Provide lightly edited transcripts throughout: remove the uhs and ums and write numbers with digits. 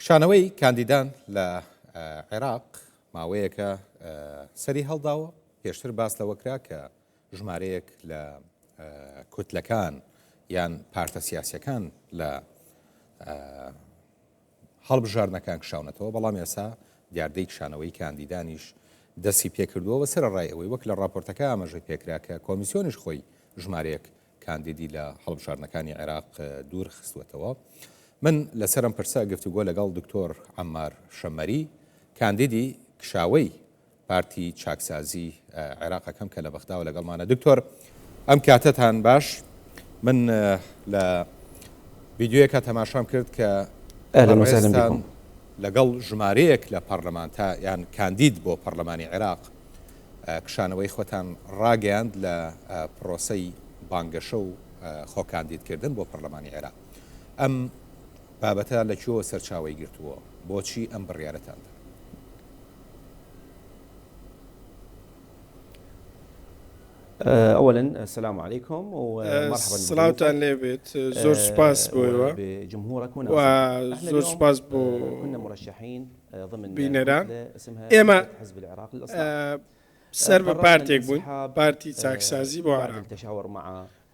کشانەوەی کاندیدان لە عێراق ماوەیەکە سەری هەڵداوە، پێشتر باس لەوە کرا کە ژمارەیەک لە کوتلەکان یان پارتە سیاسیەکان لە هەڵبژاردنەکان کشاونەتەوە، بەڵام ئێستا دیاردەی کشانەوەی کاندیدانیش دەستی پێکردووە و سەرەڕای ئەوەی وەک لە ڕاپۆرتەکە ئاماژەی پێکرا کە کۆمیسیۆنیش خۆی ژمارەیەک کاندیدی لە هەڵبژاردنەکانی عێراق دوور خستووەتەوە. من لەسەر ئەم پرسە گفتوگۆ لەگەڵ دکتۆر عەممار شەممەری، کاندیدی کشاوەی پارتی چاکسازی عێراق ئەکەم کە لە بەغداوە لەگەڵمانە. دکتۆر ئەم کاتەتان باش. من لە ڤیدیۆیەکە تەماشام کرد کە اهلا وسهلا بکم. لەگەڵ ژمارەیەک لە پەرلەمانتا یان کاندید بۆ پەرلەمانی عێراق کشانەوەی خۆتان ڕاگەیاند لە پرۆسەی بانگەشە و خۆکاندیدکردن بۆ پەرلەمانی عێراق. ئەم بابەتە لە کوێوە سەرچاوەی گرتووە؟ بۆچی ئەم بڕیارەتان دا؟ اولا السلام علیکم ومرحبا سڵاوتان لێ بێت زۆر سوپاس بۆ ئێوە و زۆر سوپاس بۆ بینەران ئێمە سەر بە پارتێک بووین پارتی چاکسازی بۆ عێراق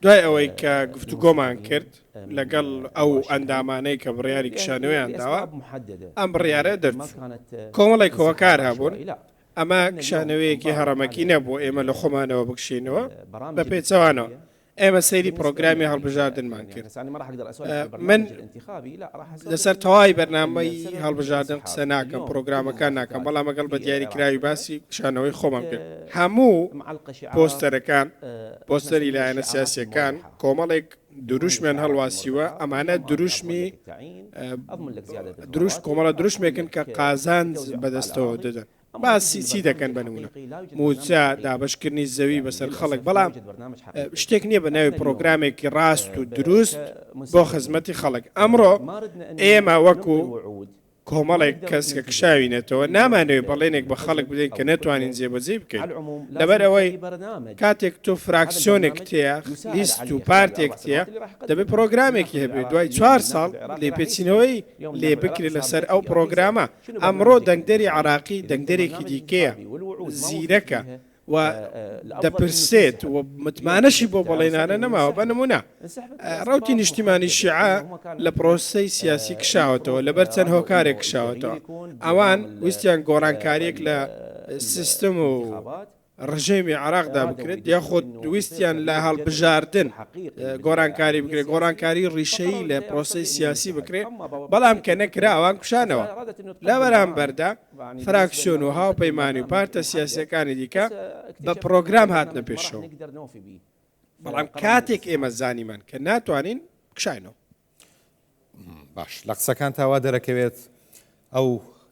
دوای ئەوەی کە گفتوگۆمان کرد لەگەڵ ئەو ئەندامانەی کە بڕیاری کشانەوەیان داوە ئەم بڕیارە دەرچوو کۆمەڵێک هۆکار هەبوون ئەمە کشانەوەیەکی هەڕەمەکی نەبوو ئێمە لە خۆمانەوە بکشینەوە بە پێچەوانەوە ئێمە سەیری پرۆگرامی هەڵبژاردنمان کرد. من لەسەر تەواوی بەرنامەی هەڵبژاردن قسە ناکەم، پرۆگرامەکان ناکەم، بەڵام ئەگەڵ بە دیاریکراوی باسی کشانەوەی خۆمان کرد. هەموو پۆستەرەکان، پۆستەری لایەنە سیاسییەکان کۆمەڵێک دروشمیان هەڵواسیوە، ئەمانە دروشمی کۆمەڵە دروشمێکن کە قازانج بەدەستەوە دەدەن. باسی چی دەکەن بە نمونە موچە دابەشکردنی زەوی بەسەر خەڵک بەڵام شتێک نییە بە ناوی پرۆگرامێکی ڕاست و دروست بۆ خزمەتی خەڵک ئەمڕۆ ئێمە وەکو کۆمەڵێک کەس کە کشاوینەتەوە نامانەوێت بەڵێنێک بە خەڵک بدەین کە نەتوانین جێبەجێی بکەین لەبەر ئەوەی کاتێک تۆ فراکسیۆنێک تێیە لیست و پارتێک تێیە دەبێت پرۆگرامێکی هەبێت دوای چوار ساڵ لێپێچینەوەی لێ بکرێت لەسەر ئەو پرۆگرامە ئەمڕۆ دەنگدەری عێراقی دەنگدەرێکی دیکەیە، زیرەکە و دەپرسێت و متمانەشی بۆ بەڵێنانە نەماوە، بە نموونە ڕەوتی نیشتیمانی شیعە لە پرۆسەی سیاسی کشاوەتەوە، لەبەر چەند هۆکارێک کشاوەتەوە، ئەوان ویستیان گۆڕانکارییەک لە سیستم و ڕژێمی عێراقدا بکرێت یاخود ویستیان لە هەڵبژاردن گۆڕانکاری بکرێت، گۆڕانکاری ڕیشەیی لە پرۆسەی سیاسی بکرێت، بەڵام کە نەکرا ئەوان کشانەوە. لە بەرامبەردا فراکسیۆن و هاوپەیمانی و پارتە سیاسییەکانی دیکە بە پرۆگرام هاتنە پێشەوە، بەڵام کاتێک ئێمە زانیمان کە ناتوانین کشاینەوە. باش لە قسەکانتا وا دەرەکەوێت ئەو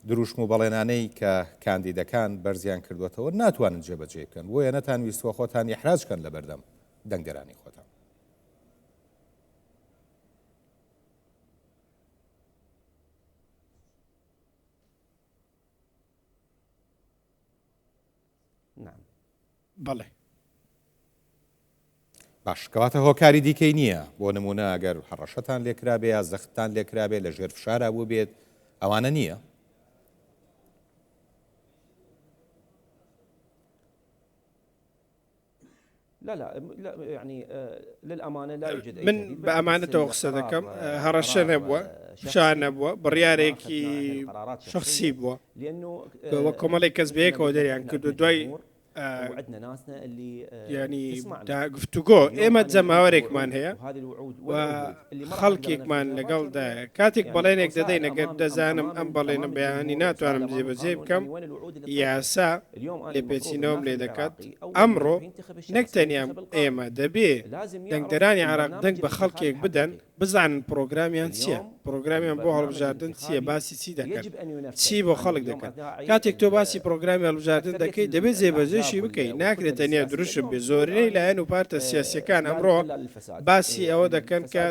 دروشم و بەڵێنانەی کە کاندیدەکان بەرزیان کردووەتەوە ناتوانن جێبەجێی بکەن بۆیە نەتان ویستووە خۆتان ئیحراج کەن لەبەردەم دەنگدەرانی خۆتان. بەڵێ. باش کەواتە هۆکاری دیکەی نییە بۆ نمونە ئەگەر هەڕەشەتان لێکرابێ یا زەختتان لێکرابێ لە ژێر فشارا بووبێت ئەوانە نییە؟ من بە ئەمانەتەوە قسە دەکەم هەڕەشە نەبووە فشار نەبووە بڕیارێکی شخصی بووە وە کۆمەڵێک کەس بەیەکەوە دەریان کردو دوای یانی گفتوگۆ ئێمە جەماوەرێکمان هەیە و خەڵکێکمان لەگەڵدایە کاتێک بەڵێنێک دەدەین ئەگەر دەزانم ئەم بەڵێنە بەیانی ناتوانم جێبەجێ بکەم یاسا لێپێچینەوەم لێ دەکات ئەمڕۆ نەک تەنیا ئێمە دەبێ دەنگدەرانی عێراق دەنگ بە خەڵکێک بدەن بزانن پڕۆگرامیان چیە، پڕۆگرامیان بۆ هەڵبژاردن چیە، باسی چی دەکەن، چی بۆ خەڵک دەکەن. کاتێک تۆ باسی پڕۆگرامی هەڵبژاردن دەکەی، دەبێت جێبەجێشی بکەی، ناکرێت تەنیا دروشم بێت. زۆرینەی لایەن و پارتە سیاسییەکان ئەمڕۆ باسی ئەوە دەکەن کە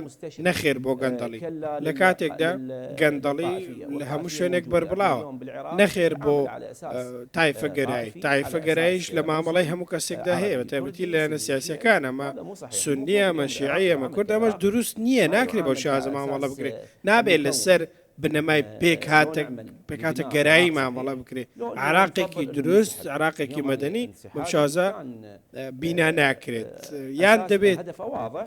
نەخێر بۆ گەندەڵی، لە کاتێکدا گەندەڵی لە هەموو شوێنێک بەربڵاوە. نەخێر بۆ تایفەگەرایی، تایفەگەراییش لە مامەڵەی هەموو کەسێکدا هەیە، بەتایبەتی لایەنە سیاسییەکان، ئەمە سوننیە ئەمە شیعەیە ئەمە کوردە ئەمەش دروست نییە ناکرێت بەو شێوازە مامەڵە بکرێت نابێت لەسەر بنەمای پێکهاتە پێکهاتە گەرایی مامەڵە بکرێ عراقێکی دروست عراقێکی مەدەنی بەم شێوازە بینا ناکرێت یان دەبێت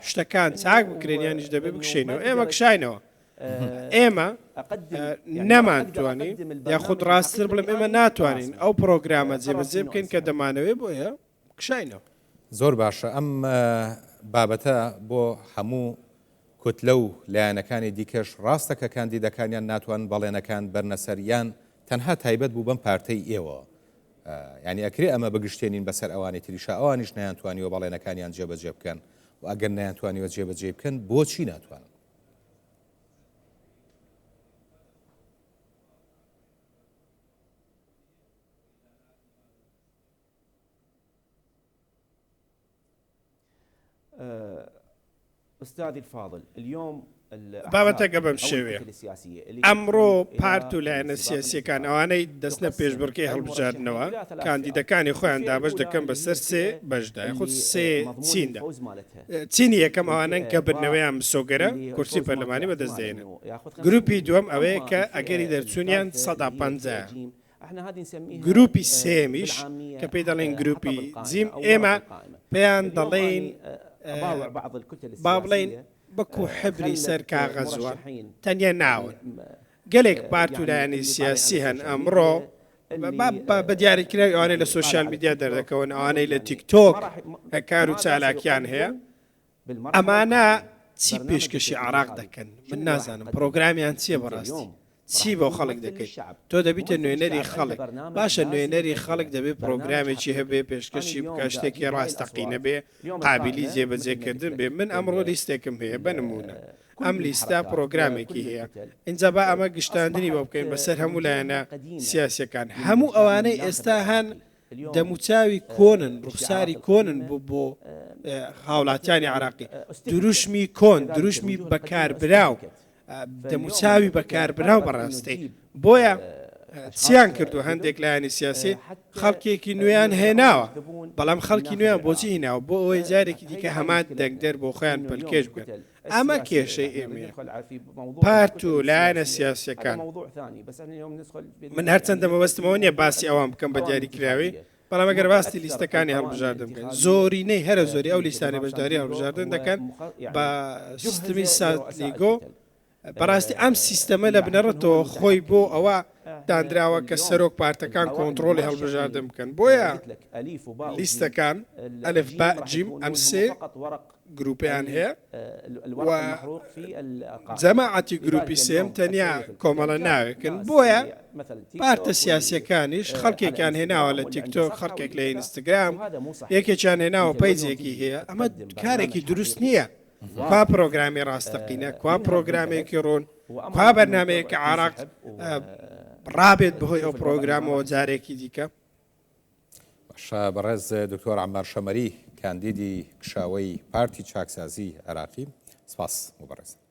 شتەکان چاک بکرێن یانیش دەبێت بکشێنەوە ئێمە کشاینەوە ئێمە نەمانتوانی یاخود ڕاستتر بڵێم ئێمە ناتوانین ئەو پرۆگرامە جێبەجێ بکەین کە دەمانەوێت بۆیە کشاینەوە. زۆر باشە ئەم بابەتە بۆ هەموو کوتلە و لایەنەکانی دیکەش ڕاستە کە کاندیدەکانیان ناتوانن بەڵێنەکان بەرنە سەر یان تەنها تایبەت بوو بەم پارتەی ئێوە؟ یانی ئەکرێ ئەمە بگشتێنین بەسەر ئەوانی تریشا ئەوانیش نەیانتوانیوە بەڵێنەکانیان جێبەجێ بکەن و ئەگەر نەیانتوانیوە جێبەجێی بکەن بۆچی ناتوانن؟ بابەتەکە بەم شێوەیە، ئەمڕۆ پارت و لایەنە سیاسییەکان ئەوانەی دەچنە پێشبڕکێی هەڵبژاردنەوە کاندیدەکانی خۆیان دابەش دەکەن بەسەر سێ بەشدا یاخود سێ چیندا. چینی یەکەم ئەوانەن کە بردنەوەیان مسۆگەرە، کورسی پەرلەمانی بەدەست دەهێنن. گروپی دووەم ئەوەیە کە ئەگەری دەرچوونیان 50% ە. گروپی سێیەمیش کە پێی دەڵێین گروپی جیم، ئێمە پێیان دەڵێین با بڵێین وەکو حبری سەر کاغەز وان، تەنیا ناون. گەلێک پارت و لایەنی سیاسی هەن ئەمڕۆ بە دیاریکراوی ئەوانەی لە سۆشیال میدیا دەردەکەون، ئەوانەی لە تیکتۆک کار و چالاکیان هەیە، ئەمانە چی پێشکەشی عێراق دەکەن؟ من نازانم پرۆگرامیان چییە بەڕاستی؟ چی بۆ خەڵک دەکەیت؟ تۆ دەبیتە نوێنەری خەڵک، باشە نوێنەری خەڵک دەبێ پرۆگرامێکی هەبێ پێشکەشی بکا، شتێکی ڕاستەقینە بێ، قابیلی جێبەجێکردن بێ، من ئەمڕۆ لیستێکم هەیە بە نموونە ئەم لیستە پرۆگرامێکی هەیە، ئینجا با ئەمە گشتاندنی بۆ بکەین بەسەر هەموو لایەنە سیاسییەکان، هەموو ئەوانەی ئێستا هەن دەموچاوی کۆنن، ڕوخساری کۆنن بۆ بۆ هاوڵاتیانی عێراقی، دروشمی کۆن، دروشمی بەکاربراو، دەموچاوی بەکاربراو بەڕاستی، بۆیە چیان کردووە هەندێک لایەنی سیاسی خەڵکێکی نوێیان هێناوە، بەڵام خەڵکی نوێیان بۆچی هیناوە؟ بۆ ئەوەی جارێکی دیکە هەمان دەنگدەر بۆ خۆیان پەلکێش بکەن. ئەمە کێشەی ئێمەیە پارت و لایەنە سیاسیەکان من هەرچەندە مەبەستم ئەوە نییە باسی ئەوان بکەم بە دیاریکراوی بەڵام ئەگەر باسی لیستەکانی هەڵبژاردن بکەن زۆرینەی هەرە زۆری ئەو لیستانەی بەشداری هەڵبژاردن دەکەن بە سیستمی ساتلیگۆ بەڕاستی ئەم سیستەمە لە بنەڕەتەوە خۆی بۆ ئەوە دانراوە کە سەرۆک پارتەکان کۆنتڕۆڵی هەڵبژاردن بکەن بۆیە لیستەکان ئەلف با جیم ئەم سێ گروپیان هەیە و جەماعەتی گروپی سێم تەنیا کۆمەڵە ناوێکن بۆیە پارتە سیاسیەکانیش خەڵکێکیان هێناوە لە تیکتۆک خەڵکێک لە ئینستاگرام یەکێکیان هێناوە پەیجێکی هەیە ئەمە کارێکی دروست نییە کوا پرۆگرامی ڕاستەقینە کوا پرۆگرامێکی ڕوون کوا بەرنمەیە کە عراق ڕابێت بەهۆی ئەو پرۆگرامەوە جارێکی دیکە باشە بەڕێز دکتۆر عەمار شەمەری کاندیدی کشاوەی پارتی چاکسازی عێراقی سپاس بۆ بەڕێزتان.